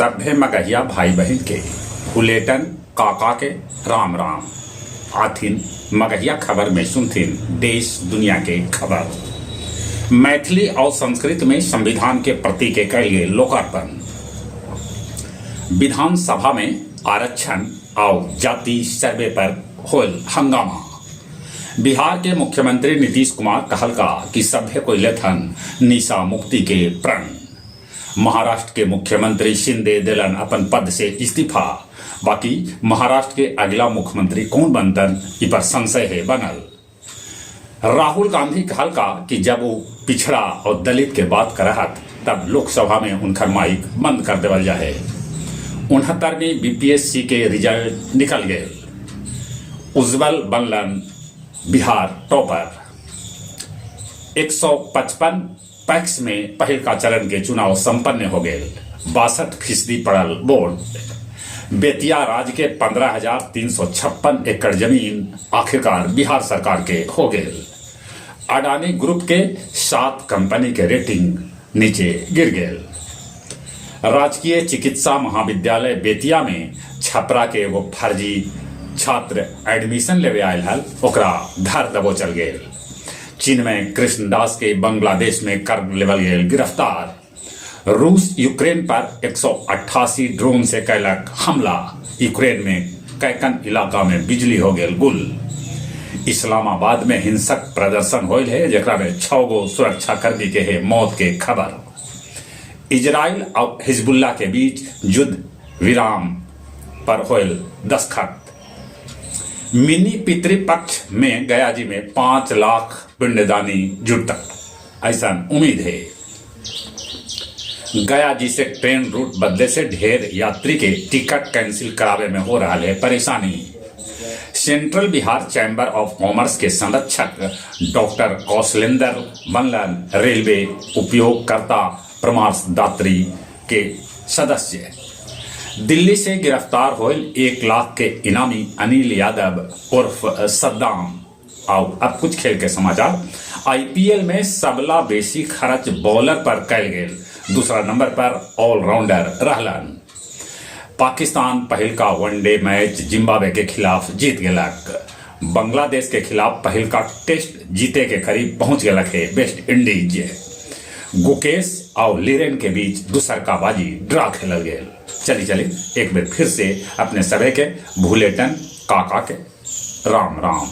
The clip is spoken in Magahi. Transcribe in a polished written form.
सभ्भे मगहिया भाई बहिन के हुलेटन काका के राम राम। आथिन मगहिया खबर में सुनथिन देश दुनिया के खबर। मैथिली आउ संस्कृत में संविधान के प्रति के कैल गेल लोकार्पण। विधानसभा में आरक्षण आउ जाति सर्वे पर होल हंगामा। बिहार के मुख्यमंत्री नीतीश कुमार कहलका कि सभ्भे कोई लेथन निशा मुक्ति के प्रण। महाराष्ट्र के मुख्यमंत्री शिंदे देलन अपन पद से इस्तीफा, बाकि महाराष्ट्र के अगला मुख्यमंत्री कौन बनतन, ई पर संशय हे बनल। राहुल गांधी कहलका कि जब ऊ पिछड़ा और दलित के बात करऽ हथ, तब लोकसभा में उनखर माइक बंद कर देवल जाहे। 69वीं बीपीएससी के रिजल्ट निकल गेल। उज्ज्वल बनलन बिहार टॉपर। 155 पैक्स में पहिलका चरण के चुनाव संपन्न हो गेल। 62% पड़ल वोट। बेतिया राज के 15,356 एकड़ जमीन आखिरकार बिहार सरकार के हो गेल। अडानी ग्रुप के सात कंपनी के रेटिंग नीचे गिर गेल। राजकीय चिकित्सा महाविद्यालय बेतिया में छपरा के एगो फर्जी छात्र एडमिशन लेवे आयल हल, ओकरा धर दबोचल गेल। चिन्मय कृष्णदास के बांग्लादेश में कर लेवल गेल गिरफ्तार। रूस यूक्रेन पर 188 ड्रोन से कैलक हमला। यूक्रेन में कैकन इलाका में बिजली हो गेल गुल। इस्लामाबाद में हिंसक प्रदर्शन होल है, जेकरा में छह गो सुरक्षाकर्मी के है मौत के खबर। इजराइल और हिजबुल्लाह के बीच युद्ध विराम पर होल दस्तखत। मिनी पितृपक्ष में गया जी में 5 लाख पिंडदानी जुटत, ऐसा उम्मीद है। गया जी से ट्रेन रूट बदले से ढेर यात्री के टिकट कैंसिल करावे में हो रहा है परेशानी। Central Bihar chamber of commerce के संरक्षक डॉक्टर कौशलेंद्र बनलन रेलवे उपयोगकर्ता परामर्शदात्री के सदस्य। दिल्ली से गिरफ्तार होल 1 लाख के इनामी अनिल यादव उर्फ सद्दाम। आओ अब कुछ खेल के समाचार। आईपीएल में सबला बेसी खर्च बॉलर पर कैल गेल, दूसरा नंबर पर ऑलराउंडर रहलन। पाकिस्तान पहिलका वनडे मैच जिम्बाब्वे के खिलाफ जीत गेलक। बांग्लादेश के खिलाफ पहिलका टेस्ट जीते के करीब पहुंच गेलक है वेस्ट इंडीज। गुकेश और लिरेन के बीच दूसर का बाजी ड्रा खेलल गेल। चली चली, एक बेर फिर से अपने सभे के भूलेटन काका के राम राम।